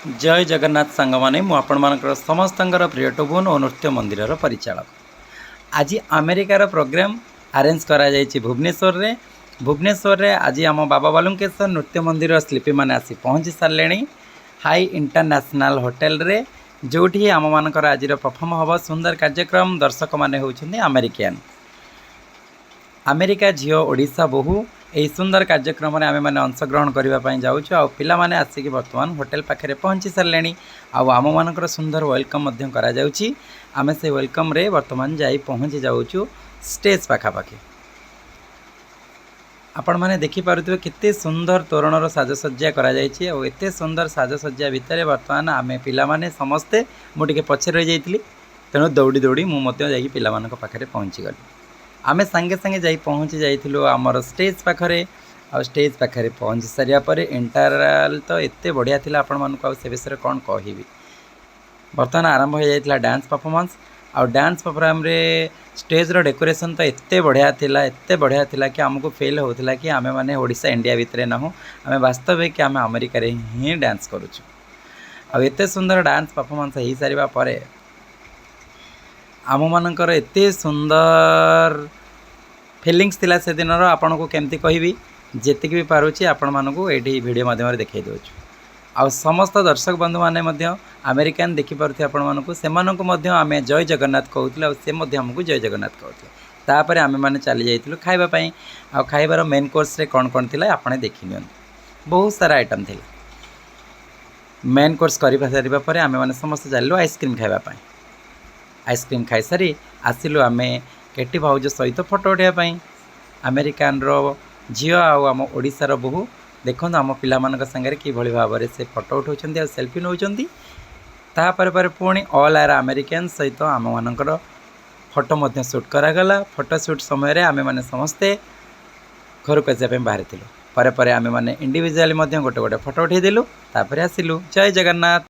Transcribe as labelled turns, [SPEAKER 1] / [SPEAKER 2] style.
[SPEAKER 1] ଜୟ ଜଗନ୍ନାଥ ସାଙ୍ଗମାନେ, ମୁଁ ଆପଣମାନଙ୍କର ସମସ୍ତଙ୍କର ପ୍ରିୟ ଟୁବୁନ ଓ ନୃତ୍ୟ ମନ୍ଦିରର ପରିଚାଳକ। ଆଜି ଆମେରିକାର ପ୍ରୋଗ୍ରାମ୍ ଆରେଞ୍ଜ କରାଯାଇଛି ଭୁବନେଶ୍ୱରରେ। ଭୁବନେଶ୍ୱରରେ ଆଜି ଆମ ବାବା ବାଲୁଙ୍କେଶ୍ୱର ନୃତ୍ୟ ମନ୍ଦିର ଶିଳ୍ପୀମାନେ ଆସି ପହଞ୍ଚି ସାରିଲେଣି ହାଇ ଇଣ୍ଟରନ୍ୟାସନାଲ୍ ହୋଟେଲରେ, ଯେଉଁଠି ଆମମାନଙ୍କର ଆଜିର ପରଫର୍ମ ହେବ ସୁନ୍ଦର କାର୍ଯ୍ୟକ୍ରମ। ଦର୍ଶକମାନେ ହେଉଛନ୍ତି ଆମେରିକିଆନ୍। ଆମେରିକା ଝିଅ ଓଡ଼ିଶା ବୋହୂ, ଏହି ସୁନ୍ଦର କାର୍ଯ୍ୟକ୍ରମରେ ଆମେମାନେ ଅଂଶଗ୍ରହଣ କରିବା ପାଇଁ ଯାଉଛୁ। ଆଉ ପିଲାମାନେ ଆସିକି ବର୍ତ୍ତମାନ ହୋଟେଲ ପାଖରେ ପହଞ୍ଚି ସାରିଲେଣି ଆଉ ଆମମାନଙ୍କର ସୁନ୍ଦର welcome ମଧ୍ୟ କରାଯାଉଛି। ଆମେ ସେ ୱେଲକମ୍ରେ ବର୍ତ୍ତମାନ ଯାଇ ପହଞ୍ଚି ଯାଉଛୁ ଷ୍ଟେଜ୍ ପାଖାପାଖି। ଆପଣମାନେ ଦେଖିପାରୁଥିବେ କେତେ ସୁନ୍ଦର ତୋରଣର ସାଜସଜ୍ଜା କରାଯାଇଛି। ଆଉ ଏତେ ସୁନ୍ଦର ସାଜସଜ୍ଜା ଭିତରେ ବର୍ତ୍ତମାନ ଆମେ ପିଲାମାନେ ସମସ୍ତେ, ମୁଁ ଟିକେ ପଛରେ ରହିଯାଇଥିଲି, ତେଣୁ ଦୌଡ଼ି ଦୌଡ଼ି ମୁଁ ମଧ୍ୟ ଯାଇକି ପିଲାମାନଙ୍କ ପାଖରେ ପହଞ୍ଚିଗଲି। ଆମେ ସାଙ୍ଗେ ସାଙ୍ଗେ ଯାଇ ପହଞ୍ଚି ଯାଇଥିଲୁ ଆମର ଷ୍ଟେଜ୍ ପାଖରେ। ଆଉ ଷ୍ଟେଜ୍ ପାଖରେ ପହଞ୍ଚି ସାରିବା ପରେ ଏଣ୍ଟାୟାର ତ ଏତେ ବଢ଼ିଆ ଥିଲା, ଆପଣମାନଙ୍କୁ ଆଉ ସେ ବିଷୟରେ କ'ଣ କହିବି। ବର୍ତ୍ତମାନ ଆରମ୍ଭ ହୋଇଯାଇଥିଲା ଡ୍ୟାନ୍ସ ପରଫର୍ମାନ୍ସ। ଆଉ ଡ୍ୟାନ୍ସ ପ୍ରୋଗ୍ରାମରେ ଷ୍ଟେଜ୍ର ଡେକୋରେସନ୍ ତ ଏତେ ବଢ଼ିଆ ଥିଲା, ଏତେ ବଢ଼ିଆ ଥିଲା କି ଆମକୁ ଫିଲ୍ ହେଉଥିଲା କି ଆମେମାନେ ଓଡ଼ିଶା, ଇଣ୍ଡିଆ ଭିତରେ ନାହୁଁ, ଆମେ ବାସ୍ତବିକ ଆମେ ଆମେରିକାରେ ହିଁ ଡ୍ୟାନ୍ସ କରୁଛୁ। ଆଉ ଏତେ ସୁନ୍ଦର ଡ୍ୟାନ୍ସ ପରଫର୍ମାନ୍ସ ହେଇସାରିବା ପରେ ଆମମାନଙ୍କର ଏତେ ସୁନ୍ଦର ଫିଲିଙ୍ଗସ୍ ଥିଲା ସେଦିନର, ଆପଣଙ୍କୁ କେମିତି କହିବି। ଯେତିକି ବି ପାରୁଛି ଆପଣମାନଙ୍କୁ ଏଇଠି ଭିଡ଼ିଓ ମାଧ୍ୟମରେ ଦେଖାଇ ଦେଉଛୁ। ଆଉ ସମସ୍ତ ଦର୍ଶକ ବନ୍ଧୁମାନେ ମଧ୍ୟ ଆମେରିକାନ୍ ଦେଖିପାରୁଥିବେ ଆପଣମାନଙ୍କୁ, ସେମାନଙ୍କୁ ମଧ୍ୟ ଆମେ ଜୟ ଜଗନ୍ନାଥ କହୁଥିଲେ ଆଉ ସେ ମଧ୍ୟ ଆମକୁ ଜୟ ଜଗନ୍ନାଥ କହୁଥିଲେ। ତାପରେ ଆମେମାନେ ଚାଲି ଯାଇଥିଲୁ ଖାଇବା ପାଇଁ। ଆଉ ଖାଇବାର ମେନ୍ କୋର୍ସରେ କ'ଣ କ'ଣ ଥିଲା ଆପଣ ଦେଖି ନିଅନ୍ତୁ। ବହୁତ ସାରା ଆଇଟମ୍ ଥିଲା। ମେନ୍ କୋର୍ସ କରିବା ସାରିବା ପରେ ଆମେମାନେ ସମସ୍ତେ ଚାଲିଲୁ ଆଇସ୍କ୍ରିମ୍ ଖାଇବା ପାଇଁ। ଆଇସ୍କ୍ରିମ୍ ଖାଇସାରି ଆସିଲୁ ଆମେ କେଟି ଭାଉଜ ସହିତ ଫଟୋ ଉଠାଇବା ପାଇଁ। ଆମେରିକାନର ଝିଅ ଆଉ ଆମ ଓଡ଼ିଶାର ବୋହୂ, ଦେଖନ୍ତୁ ଆମ ପିଲାମାନଙ୍କ ସାଙ୍ଗରେ କିଭଳି ଭାବରେ ସେ ଫଟୋ ଉଠାଉଛନ୍ତି ଆଉ ସେଲ୍ଫି ନେଉଛନ୍ତି। ତାପରେ ପରେ ପୁଣି ଅଲ୍ ଆର୍ ଆମେରିକାନ୍ ସହିତ ଆମମାନଙ୍କର ଫଟୋ ମଧ୍ୟ ସୁଟ୍ କରାଗଲା। ଫଟୋ ସୁଟ୍ ସମୟରେ ଆମେମାନେ ସମସ୍ତେ ଘରକୁ ଆସିବା ପାଇଁ ବାହାରିଥିଲୁ। ପରେ ପରେ ଆମେମାନେ ଇଣ୍ଡିଭିଜୁଆଲି ମଧ୍ୟ ଗୋଟେ ଗୋଟେ ଫଟୋ ଉଠାଇଦେଲୁ, ତାପରେ ଆସିଲୁ। ଜୟ ଜଗନ୍ନାଥ।